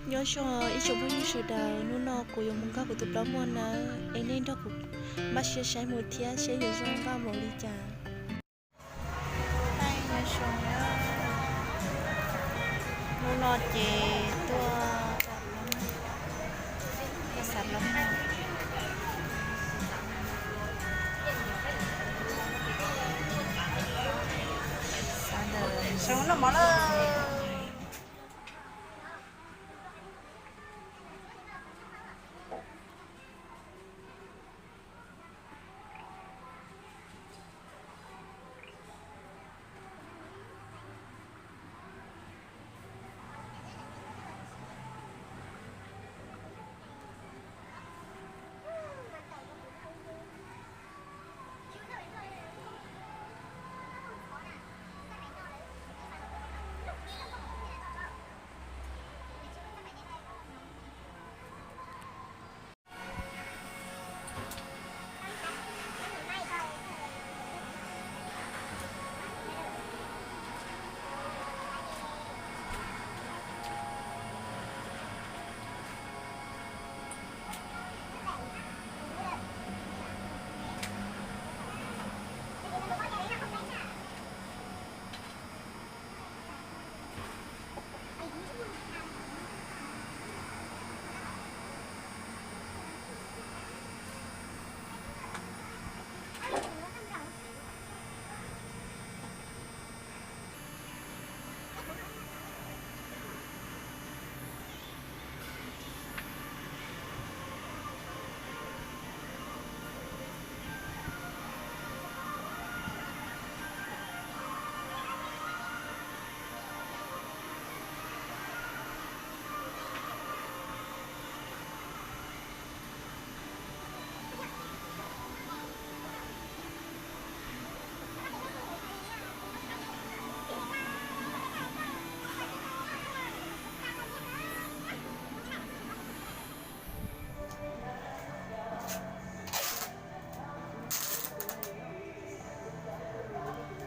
Nyob zoo ib tsoom phooj ywg sawv daws, hnub no kuv yuav mus nkag kuv tus plaub muag nawb, es nej nrog kuv npaj siab saib mus thiab seb yuav zoo nkauj npaum li cas. Nyob zoo, hnub no ces tuaj, tuaj xav plaub muag, xav ntawm zoo noj mov lawm.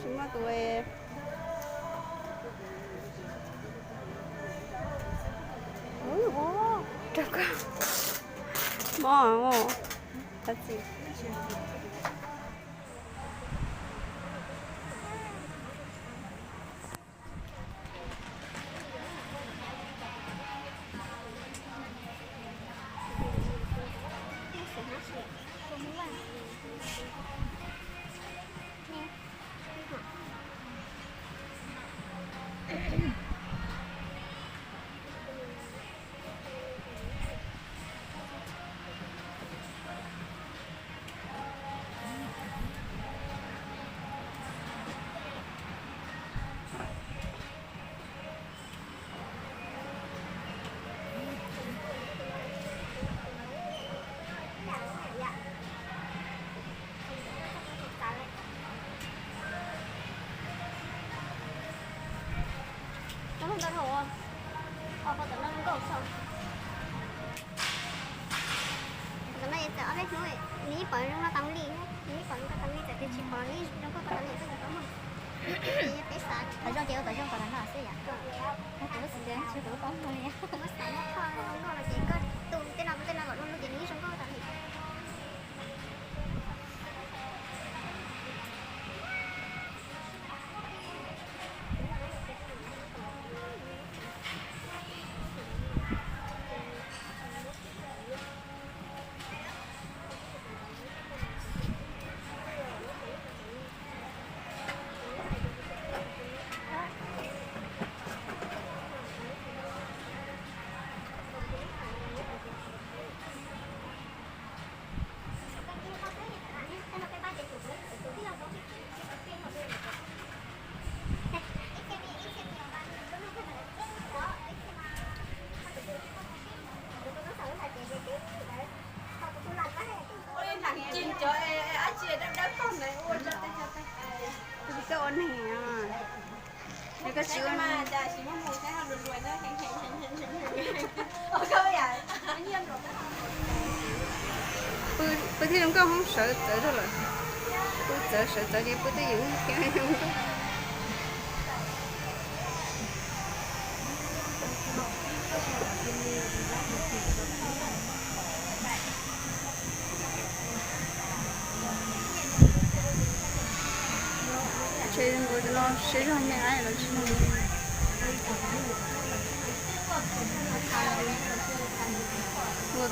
Tsis muaj tus, rau koj mob, thab txim. Tam no txawm ob peb hnub nws yeej pom zoo nkauj tas li, nws yeej pom zoo nkauj tas li, txawm tias tsis pom nws zoo nkauj tas li txhob txhawj, peb xav qhov zoo ces ua kom zoo kom tas no xwb yom. Kuv xav muab kho zoo nkauj no ces koj tu tej no tu tej no kom zoo nkauj ces nws yeej zoo nkauj tas li. Ua li hnav ci cov dawb dawb tog ntawd ua rau tej cov tag kis. Tus tsis txawj ua neeg, yog koj tsis ua neeg. Pw thiab zoo nkauj hoob sawv txawv zog lawm. Pw txawv sawv txawv ces pw twj ywm thiab zoo nkauj. Siab zog nyiam los tsis,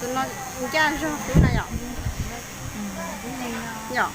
tus no ncaj zog kub na yom. Yom.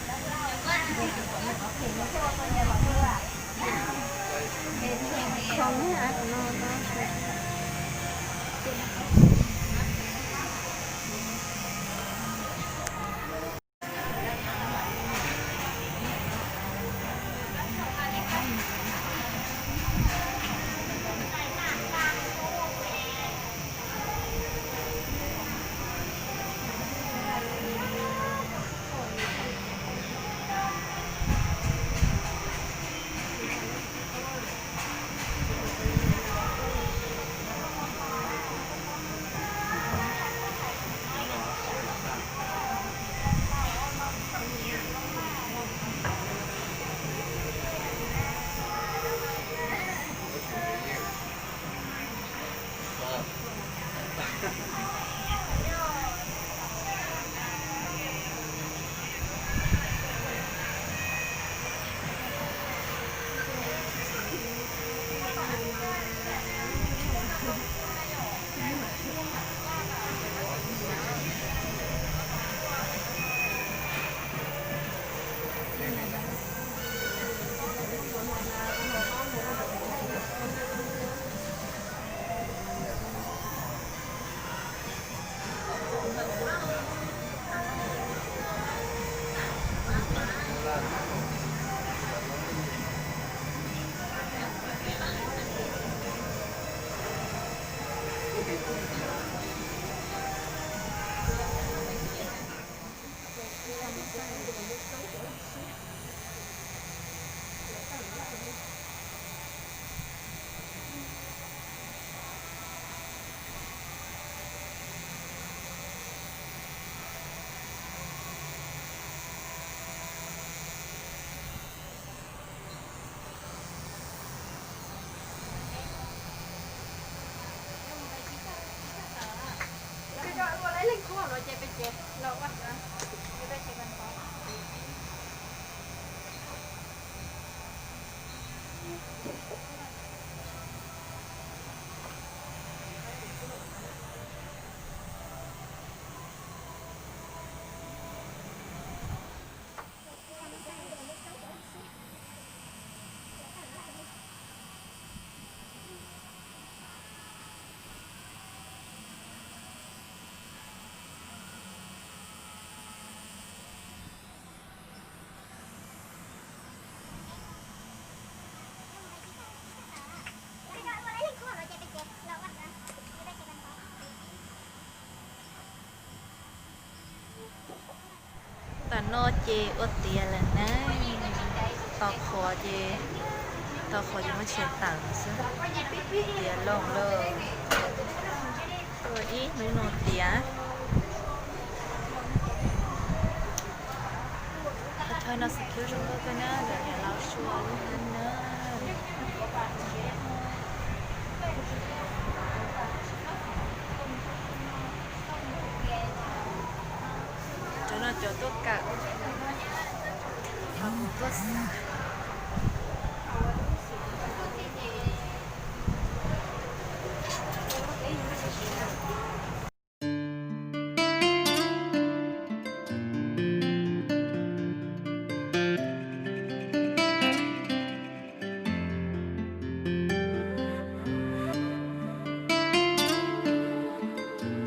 Tam no ces ua tiav lawm na. Tos qhuav ces, tos qhuav ces muab tshais tawm xwb. Tiav loo lawm. Ua ib hnub no tiav. Thawj no xim khib zoo nkauj kawg na, lawv niam laus sua lub hnab na. Cov no cov tuaj kawm, ho kuv tuaj xav.